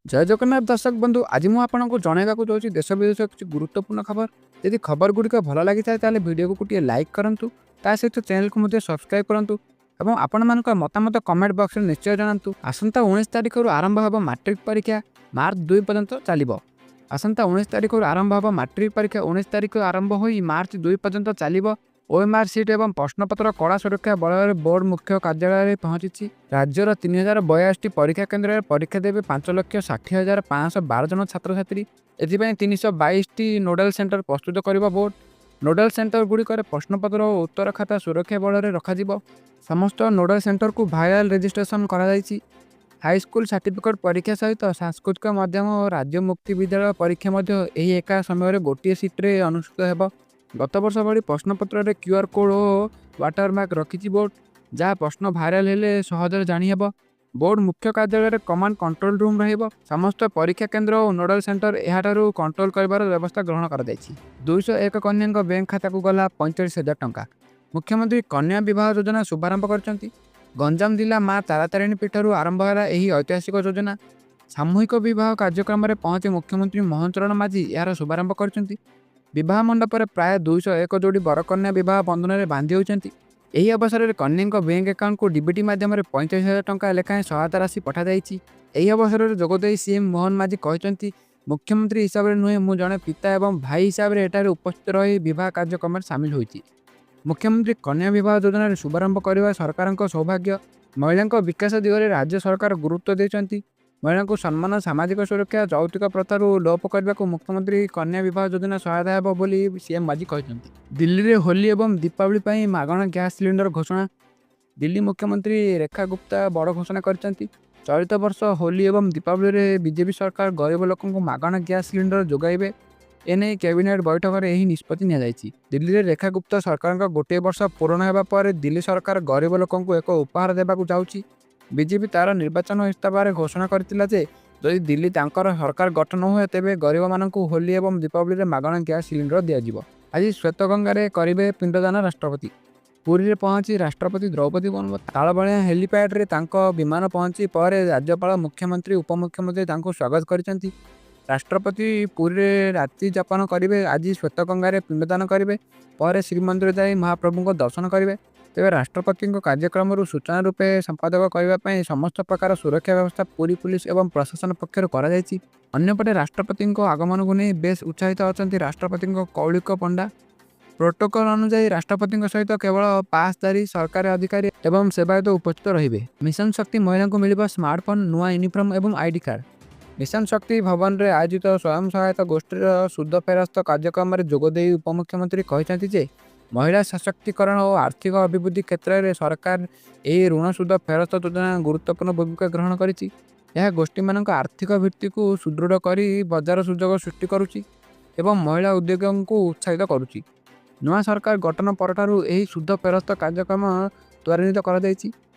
ଜୟ ଜଗନ୍ନାଥ ଦର୍ଶକ ବନ୍ଧୁ, ଆଜି ମୁଁ ଆପଣଙ୍କୁ ଜଣାଇବାକୁ ଯାଉଛି ଦେଶ ବିଦେଶର କିଛି ଗୁରୁତ୍ୱପୂର୍ଣ୍ଣ ଖବର। ଯଦି ଖବର ଗୁଡ଼ିକ ଭଲ ଲାଗିଥାଏ, ତାହେଲେ ଭିଡ଼ିଓକୁ ଗୋଟିଏ ଲାଇକ୍ କରନ୍ତୁ, ତା ସହିତ ଚ୍ୟାନେଲକୁ ମଧ୍ୟ ସବସ୍କ୍ରାଇବ୍ କରନ୍ତୁ ଏବଂ ଆପଣମାନଙ୍କ ମତାମତ କମେଣ୍ଟ ବକ୍ସରେ ନିଶ୍ଚୟ ଜଣାନ୍ତୁ। ଆସନ୍ତା 19 ତାରିଖରୁ ଆରମ୍ଭ ହେବ ମାଟ୍ରିକ ପରୀକ୍ଷା, ମାର୍ଚ୍ଚ 2 ପର୍ଯ୍ୟନ୍ତ ଚାଲିବ। ଆସନ୍ତା 19 ତାରିଖରୁ ଆରମ୍ଭ ହେବ ମାଟ୍ରିକ ପରୀକ୍ଷା। 19 ତାରିଖ ଆରମ୍ଭ ହୋଇ ମାର୍ଚ୍ଚ 2 ପର୍ଯ୍ୟନ୍ତ ଚାଲିବ। ଓଏମ୍ଆର୍ ସିଟ୍ ଏବଂ ପ୍ରଶ୍ନପତ୍ର କଡ଼ା ସୁରକ୍ଷା ବଳୟରେ ବୋର୍ଡ ମୁଖ୍ୟ କାର୍ଯ୍ୟାଳୟରେ ପହଞ୍ଚିଛି। ରାଜ୍ୟର 3082ଟି ପରୀକ୍ଷା କେନ୍ଦ୍ରରେ ପରୀକ୍ଷା ଦେବେ 5,60,512 ଜଣ ଛାତ୍ରଛାତ୍ରୀ। ଏଥିପାଇଁ 322ଟି ନୋଡାଲ ସେଣ୍ଟର ପ୍ରସ୍ତୁତ କରିବ ବୋର୍ଡ। ନୋଡାଲ ସେଣ୍ଟର ଗୁଡ଼ିକରେ ପ୍ରଶ୍ନପତ୍ର ଓ ଉତ୍ତର ଖାତା ସୁରକ୍ଷା ବଳରେ ରଖାଯିବ। ସମସ୍ତ ନୋଡାଲ ସେଣ୍ଟରକୁ ଭାଇରାଲ ରେଜିଷ୍ଟ୍ରେସନ କରାଯାଇଛି। ହାଇସ୍କୁଲ ସାର୍ଟିଫିକେଟ୍ ପରୀକ୍ଷା ସହିତ ସାଂସ୍କୃତିକ ମାଧ୍ୟମ ଓ ରାଜ୍ୟ ମୁକ୍ତ ବିଦ୍ୟାଳୟ ପରୀକ୍ଷା ମଧ୍ୟ ଏହି ଏକା ସମୟରେ ଗୋଟିଏ ସିଫ୍ଟରେ ଅନୁଷ୍ଠିତ ହେବ। ଗତବର୍ଷ ଭଳି ପ୍ରଶ୍ନପତ୍ରରେ କ୍ୟୁଆର୍ କୋଡ୍ ଓ ୱାଟରମାର୍କ ରଖିଛି ବୋର୍ଡ, ଯାହା ପ୍ରଶ୍ନ ଭାଇରାଲ ହେଲେ ସହଜରେ ଜାଣିହେବ। ବୋର୍ଡ ମୁଖ୍ୟ କାର୍ଯ୍ୟାଳୟରେ କମାଣ୍ଡ କଣ୍ଟ୍ରୋଲ ରୁମ୍ ରହିବ। ସମସ୍ତ ପରୀକ୍ଷା କେନ୍ଦ୍ର ଓ ନୋଡାଲ ସେଣ୍ଟର ଏହାଠାରୁ କଣ୍ଟ୍ରୋଲ କରିବାର ବ୍ୟବସ୍ଥା ଗ୍ରହଣ କରାଯାଇଛି। 201 କନ୍ୟାଙ୍କ ବ୍ୟାଙ୍କ ଖାତାକୁ ଗଲା 45,000 ଟଙ୍କା। ମୁଖ୍ୟମନ୍ତ୍ରୀ କନ୍ୟା ବିବାହ ଯୋଜନା ଶୁଭାରମ୍ଭ କରିଛନ୍ତି। ଗଞ୍ଜାମ ଜିଲ୍ଲା ମା ତାରାତାରିଣୀ ପୀଠରୁ ଆରମ୍ଭ ହେଲା ଏହି ଐତିହାସିକ ଯୋଜନା। ସାମୂହିକ ବିବାହ କାର୍ଯ୍ୟକ୍ରମରେ ପହଞ୍ଚି ମୁଖ୍ୟମନ୍ତ୍ରୀ ମୋହନ ଚରଣ ମାଝୀ ଏହାର ଶୁଭାରମ୍ଭ କରିଛନ୍ତି। ବିବାହ ମଣ୍ଡପରେ ପ୍ରାୟ 201 ଯୋଡ଼ି ବରକନ୍ୟା ବିବାହ ବନ୍ଧନରେ ବାନ୍ଧି ହୋଇଛନ୍ତି। ଏହି ଅବସରରେ କନ୍ୟାଙ୍କ ବ୍ୟାଙ୍କ ଆକାଉଣ୍ଟକୁ ଡିବିଟି ମାଧ୍ୟମରେ 45,000 ଟଙ୍କା ଲେଖାଏଁ ସହାୟତା ରାଶି ପଠାଯାଇଛି। ଏହି ଅବସରରେ ଯୋଗଦେଇ ସିଏମ୍ ମୋହନ ମାଝୀ କହିଛନ୍ତି, ମୁଖ୍ୟମନ୍ତ୍ରୀ ହିସାବରେ ନୁହେଁ, ମୁଁ ଜଣେ ପିତା ଏବଂ ଭାଇ ହିସାବରେ ଏଠାରେ ଉପସ୍ଥିତ ରହି ବିବାହ କାର୍ଯ୍ୟକ୍ରମରେ ସାମିଲ ହୋଇଛି। ମୁଖ୍ୟମନ୍ତ୍ରୀ କନ୍ୟା ବିବାହ ଯୋଜନାରେ ଶୁଭାରମ୍ଭ କରିବା ସରକାରଙ୍କ ସୌଭାଗ୍ୟ। ମହିଳାଙ୍କ ବିକାଶ ଦିଗରେ ରାଜ୍ୟ ସରକାର ଗୁରୁତ୍ୱ ଦେଇଛନ୍ତି। ମହିଳାଙ୍କୁ ସମ୍ମାନ, ସାମାଜିକ ସୁରକ୍ଷା, ଯୌତୁକ ପ୍ରଥାରୁ ଲୋପ କରିବାକୁ ମୁଖ୍ୟମନ୍ତ୍ରୀ କନ୍ୟା ବିବାହ ଯୋଜନା ସହାୟତା ହେବ ବୋଲି ସିଏମ୍ ମାଝୀ କହିଛନ୍ତି। ଦିଲ୍ଲୀରେ ହୋଲି ଏବଂ ଦୀପାବଳି ପାଇଁ ମାଗଣା ଗ୍ୟାସ୍ ସିଲିଣ୍ଡର ଘୋଷଣା। ଦିଲ୍ଲୀ ମୁଖ୍ୟମନ୍ତ୍ରୀ ରେଖା ଗୁପ୍ତା ବଡ଼ ଘୋଷଣା କରିଛନ୍ତି। ଚଳିତ ବର୍ଷ ହୋଲି ଏବଂ ଦୀପାବଳିରେ ବିଜେପି ସରକାର ଗରିବ ଲୋକଙ୍କୁ ମାଗଣା ଗ୍ୟାସ୍ ସିଲିଣ୍ଡର ଯୋଗାଇବେ। ଏନେଇ କ୍ୟାବିନେଟ୍ ବୈଠକରେ ଏହି ନିଷ୍ପତ୍ତି ନିଆଯାଇଛି। ଦିଲ୍ଲୀରେ ରେଖା ଗୁପ୍ତା ସରକାରଙ୍କ ଗୋଟିଏ ବର୍ଷ ପୂରଣ ହେବା ପରେ ଦିଲ୍ଲୀ ସରକାର ଗରିବ ଲୋକଙ୍କୁ ଏକ ଉପହାର ଦେବାକୁ ଯାଉଛି। ବିଜେପି ତାର ନିର୍ବାଚନ ଇସ୍ତାହାରରେ ଘୋଷଣା କରିଥିଲା ଯେ ଯଦି ଦିଲ୍ଲୀ ତାଙ୍କର ସରକାର ଗଠନ ହୁଏ, ତେବେ ଗରିବମାନଙ୍କୁ ହୋଲି ଏବଂ ଦୀପାବଳିରେ ମାଗଣା ଗ୍ୟାସ୍ ସିଲିଣ୍ଡର ଦିଆଯିବ। ଆଜି ଶ୍ୱେତଗଙ୍ଗାରେ କରିବେ ପିଣ୍ଡଦାନ ରାଷ୍ଟ୍ରପତି। ପୁରୀରେ ପହଞ୍ଚି ରାଷ୍ଟ୍ରପତି ଦ୍ରୌପଦୀ ମୁର୍ମୁ। ତାଳବଣିଆ ହେଲିପ୍ୟାଡ୍ରେ ତାଙ୍କ ବିମାନ ପହଞ୍ଚି ପରେ ରାଜ୍ୟପାଳ, ମୁଖ୍ୟମନ୍ତ୍ରୀ, ଉପମୁଖ୍ୟମନ୍ତ୍ରୀ ତାଙ୍କୁ ସ୍ୱାଗତ କରିଛନ୍ତି। ରାଷ୍ଟ୍ରପତି ପୁରୀରେ ରାତ୍ରି ଯାପନ କରିବେ। ଆଜି ଶ୍ୱେତଗଙ୍ଗାରେ ପିଣ୍ଡଦାନ କରିବେ। ପରେ ଶ୍ରୀମନ୍ଦିର ଯାଇ ମହାପ୍ରଭୁଙ୍କ ଦର୍ଶନ କରିବେ। ତେବେ ରାଷ୍ଟ୍ରପତିଙ୍କ କାର୍ଯ୍ୟକ୍ରମକୁ ସୁଚାରୁ ରୂପେ ସମ୍ପାଦନ କରିବା ପାଇଁ ସମସ୍ତ ପ୍ରକାର ସୁରକ୍ଷା ବ୍ୟବସ୍ଥା ପୁରୀ ପୁଲିସ ଏବଂ ପ୍ରଶାସନ ପକ୍ଷରୁ କରାଯାଇଛି। ଅନ୍ୟପଟେ ରାଷ୍ଟ୍ରପତିଙ୍କ ଆଗମନକୁ ନେଇ ବେଶ୍ ଉତ୍ସାହିତ ଅଛନ୍ତି ରାଷ୍ଟ୍ରପତିଙ୍କ କୌଳିକ ପଣ୍ଡା। ପ୍ରୋଟୋକଲ ଅନୁଯାୟୀ ରାଷ୍ଟ୍ରପତିଙ୍କ ସହିତ କେବଳ ପାସ୍‌ଧାରୀ ସରକାରୀ ଅଧିକାରୀ ଏବଂ ସେବାୟତ ଉପସ୍ଥିତ ରହିବେ। ମିଶନ ଶକ୍ତି ମହିଳାଙ୍କୁ ମିଳିବ ସ୍ମାର୍ଟଫୋନ୍, ନୂଆ ୟୁନିଫର୍ମ ଏବଂ ଆଇଡି କାର୍ଡ। ମିଶନ ଶକ୍ତି ଭବନରେ ଆୟୋଜିତ ସ୍ୱୟଂ ସହାୟକ ଗୋଷ୍ଠୀର ସୁଧ ଫେରସ୍ତ କାର୍ଯ୍ୟକ୍ରମରେ ଯୋଗଦେଇ ଉପମୁଖ୍ୟମନ୍ତ୍ରୀ କହିଛନ୍ତି ଯେ ମହିଳା ସଶକ୍ତିକରଣ ଓ ଆର୍ଥିକ ଅଭିବୃଦ୍ଧି କ୍ଷେତ୍ରରେ ସରକାର ଏହି ଋଣ ସୁଧ ଫେରସ୍ତ ଯୋଜନା ଗୁରୁତ୍ୱପୂର୍ଣ୍ଣ ଭୂମିକା ଗ୍ରହଣ କରିଛି। ଏହା ଗୋଷ୍ଠୀମାନଙ୍କ ଆର୍ଥିକ ଭିତ୍ତିକୁ ସୁଦୃଢ଼ କରି ବଜାର ସୁଯୋଗ ସୃଷ୍ଟି କରୁଛି ଏବଂ ମହିଳା ଉଦ୍ୟୋଗୀଙ୍କୁ ଉତ୍ସାହିତ କରୁଛି। ନୂଆ ସରକାର ଗଠନ ପରଠାରୁ ଏହି ସୁଧ ଫେରସ୍ତ କାର୍ଯ୍ୟକ୍ରମ ତ୍ୱରାନ୍ୱିତ କରାଯାଇଛି।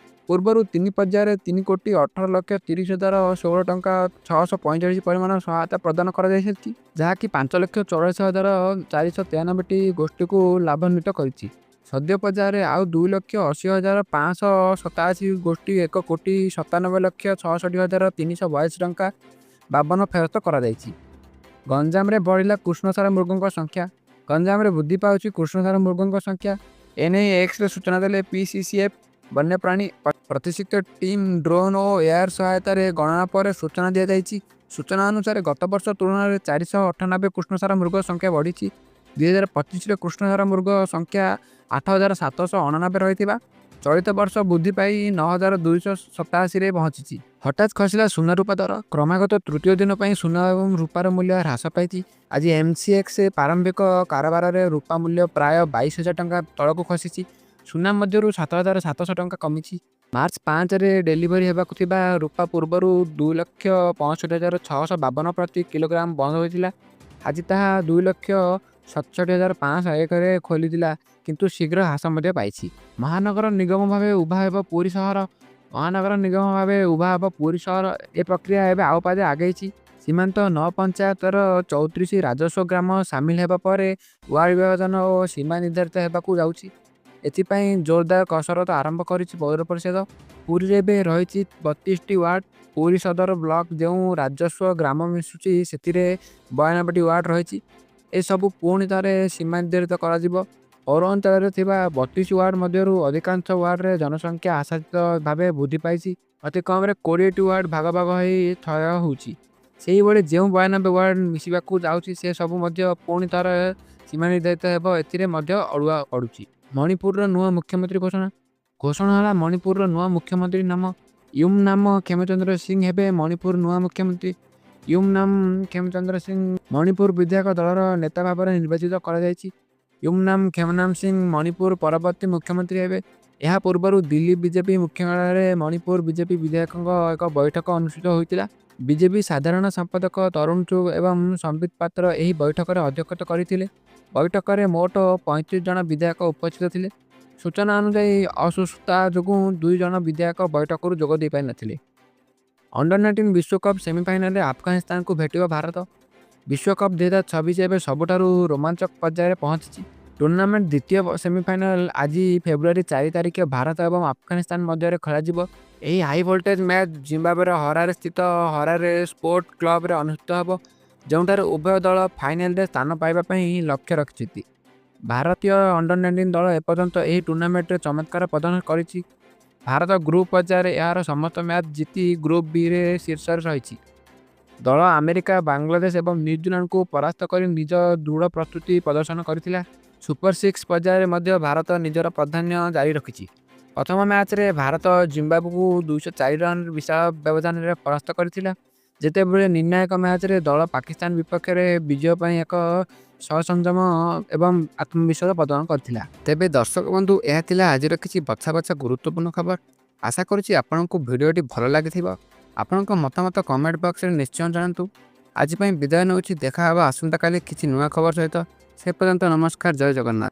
ପୂର୍ବରୁ ତିନି ପର୍ଯ୍ୟାୟରେ 3,18,30,016 ଟଙ୍କା 645 ପରିମାଣ ସହାୟତା ପ୍ରଦାନ କରାଯାଇସାରିଛି, ଯାହାକି 5,44,493ଟି ଗୋଷ୍ଠୀକୁ ଲାଭାନ୍ୱିତ କରିଛି। ସଦ୍ୟ ପର୍ଯ୍ୟାୟରେ ଆଉ 2,80,587 ଗୋଷ୍ଠୀ 1,97,66,342 ଟଙ୍କା 52 ଫେରସ୍ତ କରାଯାଇଛି। ଗଞ୍ଜାମରେ ବଢ଼ିଲା କୃଷ୍ଣସାର ମୃଗଙ୍କ ସଂଖ୍ୟା। ଗଞ୍ଜାମରେ ବୃଦ୍ଧି ପାଉଛି କୃଷ୍ଣସାର ମୃଗଙ୍କ ସଂଖ୍ୟା। ଏନେଇ ଏକ୍ସରେ ସୂଚନା ଦେଲେ ପିସିସିଏଫ୍ ବନ୍ୟପ୍ରାଣୀ। ପ୍ରଶିକ୍ଷିତ ଟିମ୍, ଡ୍ରୋନ୍ ଓ ଏଆଇ ସହାୟତାରେ ଗଣନା ପରେ ସୂଚନା ଦିଆଯାଇଛି। ସୂଚନା ଅନୁସାରେ, ଗତବର୍ଷ ତୁଳନାରେ 498 କୃଷ୍ଣସାର ମୃଗ ସଂଖ୍ୟା ବଢ଼ିଛି। 2025ରେ କୃଷ୍ଣସାର ମୃଗ ସଂଖ୍ୟା 8789 ରହିଥିବା ଚଳିତ ବର୍ଷ ବୃଦ୍ଧି ପାଇ 9287ରେ ପହଞ୍ଚିଛି। ହଠାତ୍ ଖସିଲା ସୁନା ରୂପା ଦର। କ୍ରମାଗତ ତୃତୀୟ ଦିନ ପାଇଁ ସୁନା ଏବଂ ରୂପାର ମୂଲ୍ୟ ହ୍ରାସ ପାଇଛି। ଆଜି ଏମସିଏକ୍ସ ପ୍ରାରମ୍ଭିକ କାରବାରରେ ରୂପା ମୂଲ୍ୟ ପ୍ରାୟ 22,000 ଟଙ୍କା ତଳକୁ ଖସିଛି। ସୁନା ମଧ୍ୟରୁ 7700 ଟଙ୍କା କମିଛି। ମାର୍ଚ୍ଚ 5ରେ ଡେଲିଭରି ହେବାକୁ ଥିବା ରୂପା ପୂର୍ବରୁ 2,65,652 ପ୍ରତି କିଲୋଗ୍ରାମ ବନ୍ଦ ହୋଇଥିଲା। ଆଜି ତାହା 2,67,501ରେ ଖୋଲିଥିଲା, କିନ୍ତୁ ଶୀଘ୍ର ହ୍ରାସ ମଧ୍ୟ ପାଇଛି। ମହାନଗର ନିଗମ ଭାବେ ଉଭା ହେବ ପୁରୀ ସହର। ମହାନଗର ନିଗମ ଭାବେ ଉଭା ହେବ ପୁରୀ ସହର। ଏ ପ୍ରକ୍ରିୟା ଏବେ ଆଉ ପାଦେ ଆଗେଇଛି। ସୀମାନ୍ତ ନଅ ପଞ୍ଚାୟତର 34 ରାଜସ୍ୱ ଗ୍ରାମ ସାମିଲ ହେବା ପରେ ୱାର୍ଡ ବିଭାଜନ ଓ ସୀମା ନିର୍ଦ୍ଧାରିତ ହେବାକୁ ଯାଉଛି। ଏଥିପାଇଁ ଜୋରଦାର କସରତ ଆରମ୍ଭ କରିଛି ପୌର ପରିଷଦ। ପୁରୀରେ ଏବେ ରହିଛି 32ଟି ୱାର୍ଡ। ପୁରୀ ସଦର ବ୍ଲକ ଯେଉଁ ରାଜସ୍ୱ ଗ୍ରାମ ମିଶୁଛି, ସେଥିରେ 92ଟି ୱାର୍ଡ ରହିଛି। ଏସବୁ ପୁଣି ଥରେ ସୀମା ନିର୍ଦ୍ଧାରିତ କରାଯିବ। ପୌରାଞ୍ଚଳରେ ଥିବା 32 ୱାର୍ଡ ମଧ୍ୟରୁ ଅଧିକାଂଶ ୱାର୍ଡରେ ଜନସଂଖ୍ୟା ଆଶାତୀତ ଭାବେ ବୃଦ୍ଧି ପାଇଛି। ଅତି କମରେ 20ଟି ୱାର୍ଡ ଭାଗ ଭାଗ ହୋଇ ଥୟ ହେଉଛି। ସେହିଭଳି ଯେଉଁ 92 ୱାର୍ଡ ମିଶିବାକୁ ଯାଉଛି, ସେ ସବୁ ମଧ୍ୟ ପୁଣି ଥରେ ସୀମା ନିର୍ଦ୍ଧାରିତ ହେବ। ଏଥିରେ ମଧ୍ୟ ଅଡ଼ୁଆ ବଢୁଛି। ମଣିପୁରର ନୂଆ ମୁଖ୍ୟମନ୍ତ୍ରୀ ଘୋଷଣା। ଘୋଷଣା ହେଲା ମଣିପୁରର ନୂଆ ମୁଖ୍ୟମନ୍ତ୍ରୀ ନାମ। ୟୁମନାମ ଖେମଚନ୍ଦ୍ର ସିଂ ହେବେ ମଣିପୁର ନୂଆ ମୁଖ୍ୟମନ୍ତ୍ରୀ। ୟୁମନାମ ଖେମଚନ୍ଦ୍ର ସିଂ ମଣିପୁର ବିଧାୟକ ଦଳର ନେତା ଭାବରେ ନିର୍ବାଚିତ କରାଯାଇଛି। ୟୁମନାମ ଖେମନାମ ସିଂ ମଣିପୁର ପରବର୍ତ୍ତୀ ମୁଖ୍ୟମନ୍ତ୍ରୀ ହେବେ। ଏହା ପୂର୍ବରୁ ଦିଲ୍ଲୀ ବିଜେପି ମୁଖ୍ୟାଳୟରେ ମଣିପୁର ବିଜେପି ବିଧାୟକଙ୍କ ଏକ ବୈଠକ ଅନୁଷ୍ଠିତ ହୋଇଥିଲା। ବିଜେପି ସାଧାରଣ ସମ୍ପାଦକ ତରୁଣ ଚୁଘ ଏବଂ ସମ୍ବିତ ପାତ୍ର ଏହି ବୈଠକରେ ଅଧ୍ୟକ୍ଷତା କରିଥିଲେ। ବୈଠକରେ ମୋଟ 35 ଜଣ ବିଧାୟକ ଉପସ୍ଥିତ ଥିଲେ। ସୂଚନା ଅନୁଯାୟୀ, ଅସୁସ୍ଥତା ଯୋଗୁଁ ଦୁଇ ଜଣ ବିଧାୟକ ବୈଠକରୁ ଯୋଗ ଦେଇପାରିନଥିଲେ। ଅଣ୍ଡର 19 ବିଶ୍ୱକପ୍ ସେମିଫାଇନାଲରେ ଆଫଗାନିସ୍ତାନକୁ ଭେଟିବ ଭାରତ। ବିଶ୍ୱକପ୍ 2026 ଏବେ ସବୁଠାରୁ ରୋମାଞ୍ଚକ ପର୍ଯ୍ୟାୟରେ ପହଞ୍ଚିଛି। ଟୁର୍ଣ୍ଣାମେଣ୍ଟ ଦ୍ୱିତୀୟ ସେମିଫାଇନାଲ ଆଜି ଫେବୃଆରୀ 4 ତାରିଖ ଭାରତ ଏବଂ ଆଫଗାନିସ୍ତାନ ମଧ୍ୟରେ ଖେଳାଯିବ। ଏହି ହାଇ ଭୋଲ୍ଟେଜ୍ ମ୍ୟାଚ୍ ଜିମ୍ବାୱେର ହରାରେ ସ୍ଥିତ ହରାରେ ସ୍ପୋର୍ଟ କ୍ଲବରେ ଅନୁଷ୍ଠିତ ହେବ, ଯେଉଁଠାରେ ଉଭୟ ଦଳ ଫାଇନାଲରେ ସ୍ଥାନ ପାଇବା ପାଇଁ ଲକ୍ଷ୍ୟ ରଖିଛନ୍ତି। ଭାରତୀୟ ଅଣ୍ଡର 19 ଦଳ ଏପର୍ଯ୍ୟନ୍ତ ଏହି ଟୁର୍ଣ୍ଣାମେଣ୍ଟରେ ଚମତ୍କାର ପ୍ରଦର୍ଶନ କରିଛି। ଭାରତ ଗ୍ରୁପ୍ ପର୍ଯ୍ୟାୟରେ ଏହାର ସମସ୍ତ ମ୍ୟାଚ୍ ଜିତି ଗ୍ରୁପ୍ ବିରେ ଶୀର୍ଷରେ ରହିଛି। ଦଳ ଆମେରିକା, ବାଂଲାଦେଶ ଏବଂ ନ୍ୟୁଜିଲାଣ୍ଡକୁ ପରାସ୍ତ କରି ନିଜ ଦୃଢ଼ ପ୍ରସ୍ତୁତି ପ୍ରଦର୍ଶନ କରିଥିଲା। ସୁପର ସିକ୍ସ ପର୍ଯ୍ୟାୟରେ ମଧ୍ୟ ଭାରତ ନିଜର ପ୍ରାଧାନ୍ୟ ଜାରି ରଖିଛି। ପ୍ରଥମ ମ୍ୟାଚ୍ରେ ଭାରତ ଜିମ୍ବାୱେକୁ 204 ରନ୍ର ବିଶାଳ ବ୍ୟବଧାନରେ ପରାସ୍ତ କରିଥିଲା, ଯେତେବେଳେ ନିର୍ଣ୍ଣାୟକ ମ୍ୟାଚ୍ରେ ଦଳ ପାକିସ୍ତାନ ବିପକ୍ଷରେ ବିଜୟ ପାଇଁ ଏକ ସସଂଯମ ଏବଂ ଆତ୍ମବିଶ୍ୱାସ ପ୍ରଦାନ କରିଥିଲା। ତେବେ ଦର୍ଶକ ବନ୍ଧୁ, ଏହା ଥିଲା ଆଜିର କିଛି ବଛା ବଛା ଗୁରୁତ୍ୱପୂର୍ଣ୍ଣ ଖବର। ଆଶା କରୁଛି ଆପଣଙ୍କୁ ଭିଡ଼ିଓଟି ଭଲ ଲାଗିଥିବ। ଆପଣଙ୍କ ମତାମତ କମେଣ୍ଟ ବକ୍ସରେ ନିଶ୍ଚୟ ଜଣାନ୍ତୁ। ଆଜି ପାଇଁ ବିଦାୟ ନେଉଛି। ଦେଖା ହେବ ଆସନ୍ତାକାଲି କିଛି ନୂଆ ଖବର ସହିତ। ସେ ପର୍ଯ୍ୟନ୍ତ ନମସ୍କାର, ଜୟ ଜଗନ୍ନାଥ।